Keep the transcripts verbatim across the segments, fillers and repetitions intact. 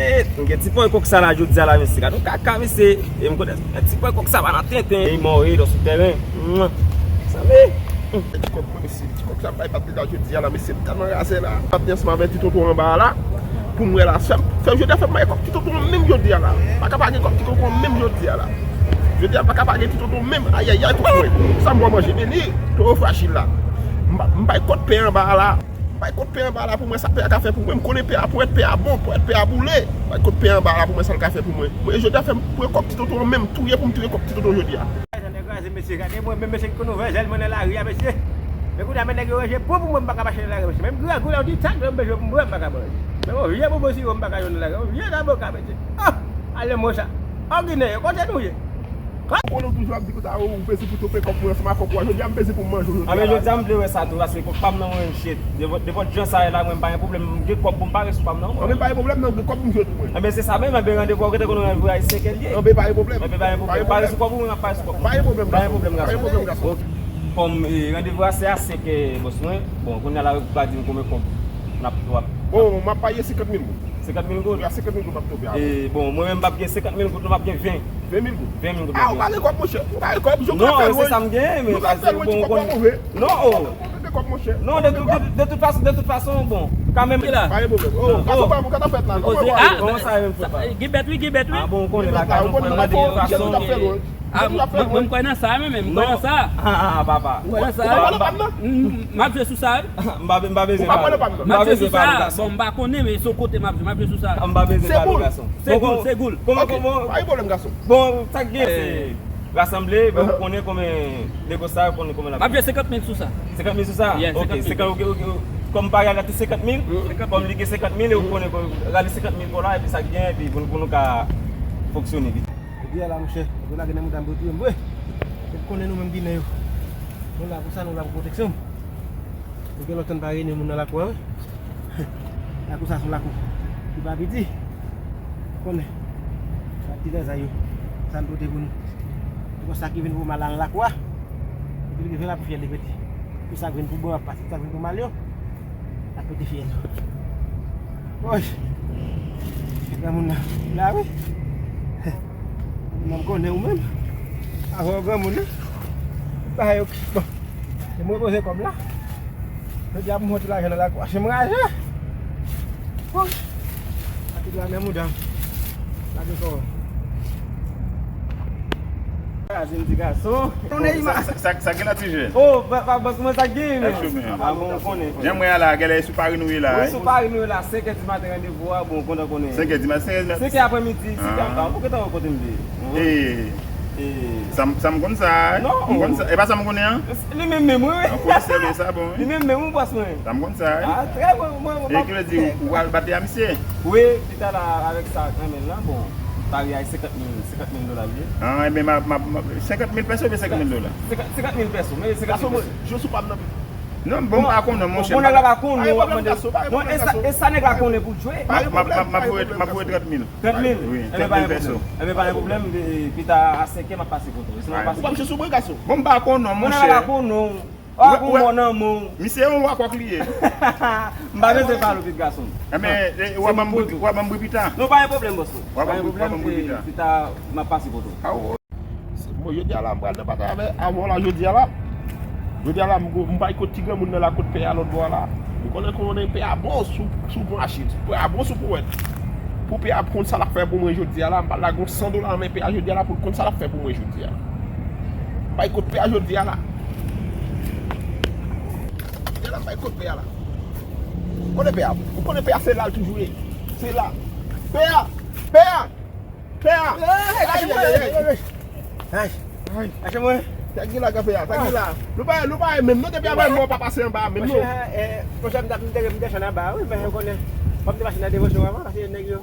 E, m gen ti pwen kòk sa la jodi a la, mesye. Gade yon kaka, mesye. E m konnen ti pwen kòk sa pa nan tenten. E mò, e, sou tèren. Mwen. Sa vle. Ti kòk mwen, mesye. Ti kòk sa bay bat li la jodi a la, mesye. M tèlman raze la. M ap di ansanm avèk ti tonton anba a la. Pou m wè la. Fè, fè jodi a fè m bay kòk ti tonton an menm jodi a la. Pa ka pa gen kòk ti tonton an menm jodi a la. Jodi a pa ka pa gen ti tonton menm. Ayayay, kòk mwen. Sa m wè manje, men li. Twò frajil la. M ba-, m bay kòk pè anba a la. Bay kòk pè anba la pou mwen, sa pè a ka fè pou mwen. M konnen pè a pwèt, pè a bon, pwèt, pè a boule. Bay kòk pè anba la pou mwen, sa l ka fè pou mwen. Mwen, jodi a fè m pran kòk ti tonton an menm, touye pou m touye kòk ti tonton jodi a. Jan nèg kraze, mesye, gade mwen menm, mesye, ki konn ouvè zèl mwen nan lari a, mesye. Men kounye a, men nèg yo ranje po pou mwen, m pa ka mache nan lari a, mesye. Menm grangou la, yon ti tak, m bezwen pou m bwè, m pa ka bwè. Men yon vye bobo siwo, m pa ka jwenn nan lari a. Yon vye zaboka, mesye. Ah! Ale mwen sa. Ò, Ginen yo, kote nou ye? Ou konnen w toujou ap di konsa, ou bezwen pou chope kòb mwen ansanm ak kòb ou a. Jodi a m bezwen pou m manje w jodi a. Anben, jodi a m vle wè sa tou, paske kòb pa m nan mwen m jete. Nenpòt, nenpòt jan sa ye la, mwen m pa gen pwoblèm, m gen kòb pou m pare sou pa m nan mwen. Anben, pa gen pwoblèm, non, gen kòb pou m jete pou mwen. Anben, se sa menm, anben, randevou a, ou gentan konnen randevou a e senk è l ye. Anben, pa gen pwoblèm. Anben, pa gen pwoblèm. Pare sou kòb ou, mwen ap pare sou kòb mwen. Pa gen pwoblèm, gason. Pa gen pwoblèm, gason. Ok. Kòm, eh, randevou a se a senk è, bòs mwen. Bon, kounye a la, ou pa di m konbyen kòb n ap, w ap. Bon, m ap parye senkant mil goud. Senkant mil goud? Wi, a senkant mil goud m ap tope avè w. E, bon, mwen menm m p ap gen senkant mil goud, non, m ap gen ven. Ven mil goud? Ven mil goud m ap gen. A, ou pa gen kòb, monchè. Ou pa gen kòb, nou ka fè lwen. Non, se sa m gen, men. Nou ka fè lwen, ti kòb pa move. Non, oh. Ou pa gen kòb, monchè. Non, de tout, de, de tout fason, de tout fason, bon. Kanmenm. Ki la? Pa gen pwoblèm. Oh, gason pa mwen, kòman w fè la? Kòman w ye? Ah, kòman sa ye menm, frè pa? Gen bèt, wi, gen bèt, wi. Ah, bon, ou konnen la, gason, mwen, de tout fason. Ah, mwen, mwen kwè nan sa, mwen menm, mwen kwè nan sa. Ah, ah, papa. Mwen kwè nan sa. Ou pa pale pa m nan? M, m, m ap jwe sou sa, wi. M pa, m pa bezwen pale. Ou pa pale pa m nan? M ap jwe sou sa. Bon, m pa konnen, men se yon kote m ap jwe. M ap jwe sou sa. M pa bezwen pale, gason. Se goul, se goul. Kòman, kòman, kòman? Ok, pa gen pwoblèm, gason. Bon, sa k gen, se rasanble, men ou konnen kòman negosye a, ou konnen kòman l ap. M ap jwe senkant mil sou sa. Senkant mil sou sa? Yeah, ok, senkant mil. Senkant, ok, ok, ok. Kòm m pa rale tou senkant mil, kòm li gen senkant mil, e ou konnen, rale senkant mil pou la, epi sa k gen, epi pou, pou nou ka fonksyone. Jodi a la, monchè, yo lage nan mouda m pou touye m vre. Ou konnen nou menm Ginen yo. Nou la pou sa, nou la pou pwoteksyon. Nou gen lontan n pa reyini moun nan lakou a, wi. Lakou sa se yon lakou ki pa piti. Ou konnen. Sa ti lèzay yo. Sa n pote pou nou. Pou sa ki vin pou mal nan lakou a. Epi li vin la pou fyèl li pete. Pou sa k vin pou bon ap pase. Sa k vin pou mal yo. Ap pete fyèl. Woy. Granmoun nan la, wi. Mwen m konnen ou menm. Avè w granmoun nan. Bagay yo, bon. E mwen poze kòb la. Jodi a pou m fè ti lajan nan lakou a. Se m raje. Bon. Ati la men mouda m. Lage kò. Kraze m ti gason. Sa, sa, sa, sa gen la ti jèn? Oh, pa, pa, bòs mwen sa gen, men. Ah, bon, ou konnen. Jan mwen la, gèlè sou pari nou ye la, wi, sou pari nou ye la, senk è di maten randevou a, bon, kontan konnen. Senk è di maten, senk è di maten. Senk è aprèmidi, senk è, ah, ou gentan wè kote m te ye. Eh. Eh. Sa m, sa m konn sa, eh. Non. M konn sa. E pa sa m konnen an? Li menm menm, wi, wi. An konnen sèl sa, bon, wi. Li menm menm, wi, bòs mwen. Sa m konn sa, eh. Ah, trè, mwen, mwen, mwen. E ki vle di, ou, ou al bate a misye? Wi, pita la, avèk sa, kanmenm la, bon. Pari a senkant mil, senkant mil dola l ye. Ah, ebyen, m a, m a, m a, senkant mil pèso oubyen senkant mil dola? Senkant, senkant mil pèso, men senkant mil pèso. Jwe sou pa m nan. Non, bon, m pa konnen, monchè. Bon, nèg la pa konnen, w ap mande. Non, e sa, e sa nèg la konnen pou l jwe. M ap, m ap, m ap, m ap voye, m ap voye trant mil. Trant mil? Wi, trant mil pèso. Enben, pa gen pwoblèm, enben, pa gen pwoblèm, e, pita a senk è, m ap pase kote w. Wi, se mwen pase. Ou pa mèt sou mwen, gason. Bon, m pa konnen, monchè. Bon, nèg la pa konnen w. Ou ak yon mò nan men w. Misye yon wakòk li ye. M pa bezwen pale w pit gason. Enben, e, w a ban m bri, w a ban m bri pita. Non, pa gen pwoblèm, bòs mwen. W a ban m bri, w a ban m bri pita. Pita, m ap pase kote w. Se, bon, jodi a la, m pral nan batay avè, avè w la, jodi a la. Jodi a la, m, m bay kot ti granmoun nan la, kot pè a lòt bò a la. Ou konnen, konnen pè a bon sou, sou machin. Pè a bon sou powèt. Pou pè a konn sa l ap fè pou mwen jodi a la, m pral lage yon san dola nan men pè a jodi a la pou l konn sa l ap fè pou mwen jodi a. M bay kot pè a jodi a la. Jodi a la, m bay kot pè a la. Ou konnen pè a, ou konnen pè a, se la l toujou ye. Se la. Pè a! Pè a! Pè a! Ay, ay, ay, ay. Ay. Ay. Mache mwen. Sa ki la, kanpe a? Sa ki la? Nou pa, nou pa menm, non, depi avè mò pa pase anba menm, non. Monchè, eh, monchè, m t ap, m te, m desann anba, wi, men ou konnen, fò m te mache nan devosyon anvan, paske nèg yo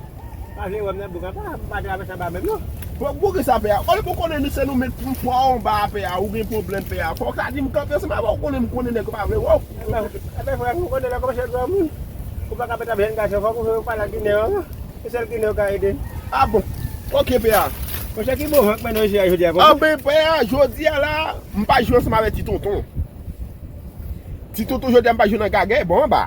pa vle wè m nan bouk anba, m pa travèse anba menm, non. Bon, bouk sa, pè a. Olye pou konnen nou, se nou menm pou fò anba, pè a, ou gen pwoblèm, pè a. Fò w ka di m kanpe ansanm avè w, ou konnen m konnen nèg yo pa vle wè w. Enben, enben, frè m, ou konnen lè w kòmanse granmoun, ou pa ka pèt ap jwenn gason, fòk ou pale ak Ginen yo, non. Se sèl Ginen yo ka ede. Ah bon. Ok, pè a. Monchè, ki bon van k mennen w isi a jodi a, bon? Anben, pè a, jodi a la, m pa jwe ansanm avèk ti tonton. Ti tonton, jodi a, m pa jwe nan gagè, bon, anba.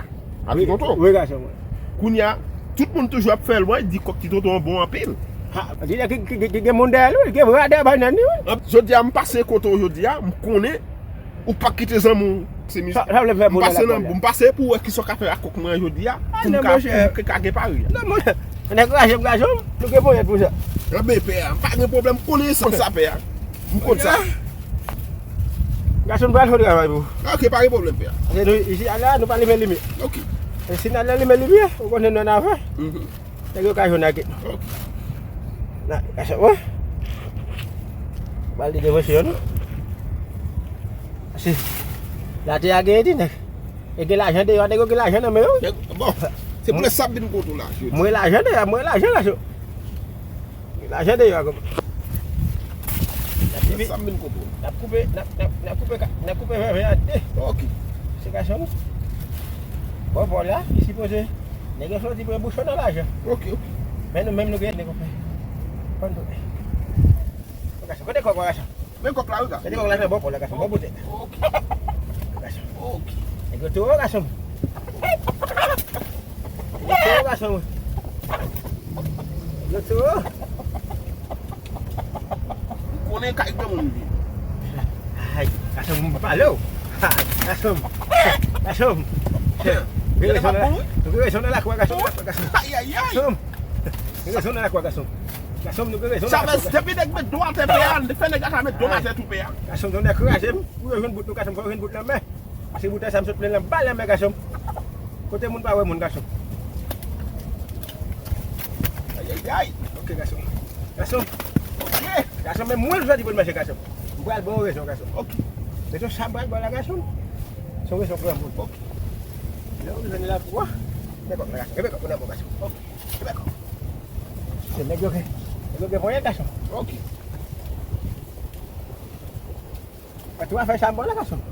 A ti tonton. Wi, gason mwen. Kounye a, Tout moun toujou ap fè lwanj, di Kòk Ti Tonton an bon anpil. Ha, di ki, ki, ki, ki gen moun dèyè li, wi, gen bra dèyè bannann li, wi. Jodi a, m pase kote w jodi a, m konnen ou pa kite zanmi w, se mizè. Sa, sa vle fè m pase nan, m pase pou wè kisa w ka fè ak kòk mwen jodi a, pou m ka, pou m ka gen pari a. Non, monchè. Nèg raje m gason, nou gen ponyèt pou sa. Anben, pè a, m pa gen pwoblèm, m konnen sa, pè a. M konn sa. Gason, m pral fè travay pou ou. Ok, pa gen pwoblèm, pè a. Paske nou, isi a la, nou pa limen limyè. Ok. E si n al limen limyè, ou konnen nou nan afè. Mhm. Nèg yo ka jwenn ak nou. Ok. Na, gason, wè. Bal de devosyon, non? Si. La te a genyen ti nèg. E gen lajan deyò, nèg yo gen lajan nan men yo. Bon, se pou lè sa m vin kote w la, jodi. Mwen lajan deyò, mwen lajan, gason. Lajan deyò a kòman? Sa m vin kote w. N ap koupe, n ap, n ap, n ap koupe ka-, n ap koupe vèvè an de. Ok. Se gason nou. Bò bò la, li sipoze. Nèg yo soti pran bouchon nan lajan. Ok, ok. Men nou menm nou gen nèg yo fè. Konn tou. Gason, kote kòk la, gason? Men kòk la, wi, gason. Kote kòk la, nan bò bò la, gason, bò boutèy. Ok. Gason. Ok. Nèg yo tou, gason. Yo tou, gason. Yo tou. M konnen kay granmoun li ye. Ay, gason, m pale w. Gason. Gason. Gen rezon nan, gen rezon nan lakou a, gason, lakou a, gason. Ay, ay, ay. Gason. Gen rezon nan lakou a, gason. Gason, nou gen rezon nan lakou a, gason. Chavez, depi nèg met do atè, pè a, fè nèg ata met do atè tou, pè a. Gason, nou nèg kraze m. Pou yo jwenn bout nou, gason, fò yo jwenn bout nan men. Paske bouda sa m sot plen nan bal nan men gason. Kote moun pa wè moun gason. Ay, ay, ay. Ok, gason. Gason. Ok. Gason, men mwen jodi pou l manje gason. M pral ba w rezon, gason. Ok. Rezon sa m pral ba w la, gason. Se yon rezon granmoun. Ok. Lè w rive nan lakou a, men kòk la, gason. Men kòk la pou gason. Ok. Men kòk. Se nèg yo gen. Nèg yo gen ponyèt, gason. Ok. Mwen tou a fè sa m ba w la, gason.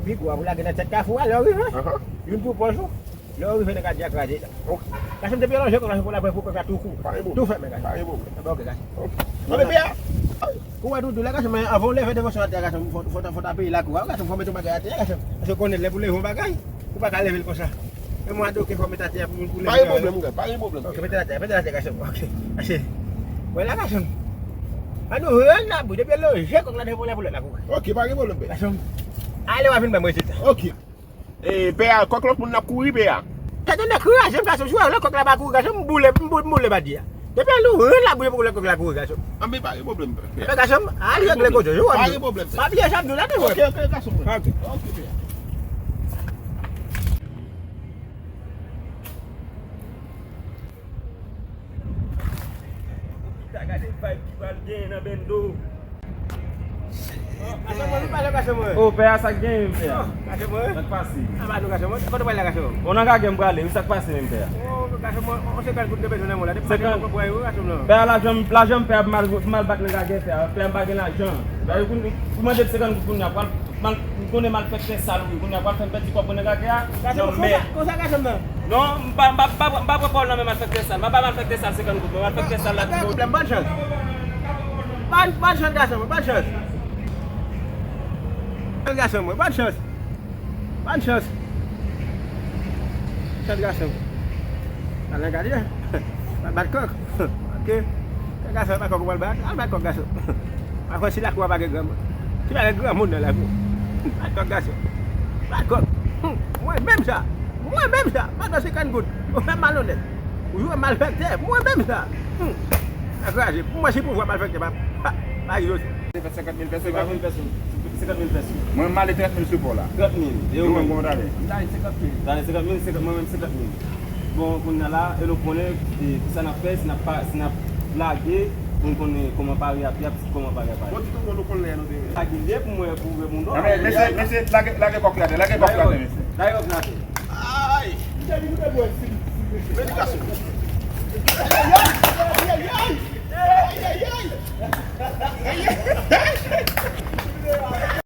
Pi gwo a pou lage nan tèt kafou a, lè w rive. Ahan. Youn pou pòch ou. Lè w rive nan katye a kraze. Ok. Gason, depi w lonje kòk la, se pou l ap pran pou kòk la tou kou. Pa gen pwoblèm. Tou fèmen, gason. Pa gen pwoblèm. Bon, ok, gason. Ok. Anben, pè a. Ou wè tou, tou la, gason, men anvan w leve devosyon atè a, gason, fò, fò, fò ta peye lakou a, gason, fò w mete yon bagay atè a, gason. Paske w konnen lè pou leve yon bagay, ou pa ka leve l konsa. Men mwen adoke fò mete atè a pou, pou leve. Pa gen pwoblèm, frè, pa gen pwoblèm. Ok, mete atè, mete atè, gason. Ok. Ase. Wè la, gason. An nou rann la bou, depi yo lonje kòk la, depi w lè pou lè la kouri. Ok, pa gen pwoblèm, pè. Gason. Ale w a vin ban m rezilta. Ok. E, pè a, kòk lòt moun nan ap kouri, pè a. Tèt nèg kraze m, gason, si w wè lè kòk la pa kouri, gason, m boule, m bou-, m boule badi a. Depi nou rann la bou, pou lè kòk la kouri, gason. Anben, pa gen pwoblèm, pè. Ebyen, gason, al regle kote w, ou wè m di w. Pa gen pwoblèm, pè. Pa bliye sa m di w la, tou. Ok, ok, gason. Ok. Ok, pè. Gade vibe ki pral genyen nan bendo. Gason mwen, nou pale gason mwen. Oh, pè a, sa k genyen, pè a? Oh, gason mwen. Sa k pase? Sa va nou, gason mwen. Kote w pral la, gason mwen? Bon, nan Kagè m prale, wi, sa k pase menm, pè a? Oh, gason mwen, on senkant goud te bezwen nan men w la. Depi maten nou pran pou yo, gason mwen. Pè a, lajan m, lajan m pè a, pou m al, pou m al bat nan Kagè, pè a. Pè a, m pa gen lajan. Pè a, pou, pou mande m senkant goud kounye a, pral M al, m konnen malfektè sal wi, kounye a pral fè m pèdi kòb mwen nan Kagè a. Gason, konsa, konsa gason nan? Non, m pa, m pa, m pa, m pa pran pawòl nan men malfektè sal. M pa bay malfèktè sal senkant goud non, malfèktè sal la. Pa gen pwoblèm, bòn chans. Bòn, bòn chans gason mwen, bòn chans. Bòn chans gason mwen, bòn chans. Bòn chans. Chans gason. Al nan gade. Bat kòk. Ok. Kòk gason, bat kòk ou pral bat. Al bat kòk gason. Al fè si lakou a pa gen granmoun. Si pa gen granmoun nan lakou. Bat kòk gason. Bat kòk. Hum, mwen menm sa. Mwen menm sa. Bat nan senkant goud. Ou fè malonèt. Ou jwe malfèktè. Mwen menm sa. Hum. Sa kraze. Pou mwen si pouvwa malfèktè pa, pa, pa egziste. Se fè senkant mil pèso. Senkant mil pèso. Senkant mil pèso. Mwen m ale trant mil sou pò la. Trant mil. E ou menm? Mwen bon talè. M ta ale senkant mil. Ta ale senkant mil, senkant, mwen menm senkant mil. Bon, kounye a la, e nou konnen, e, kisa n ap fè, si n ap pa, si n ap lage, pou n konnen kòman pare a ap ye, kòman pare a ap ye. Bon, ti tonton, nou konn lè nou te. Sa ki lye pou mwen, pou mwen, pou nou. Mesye, mesye, lage, lage kòk la atè, lage kòk la atè, mesye. Lage kòk la atè. Ay! M te di nou te bwè si, si, mesye. Medikasyon.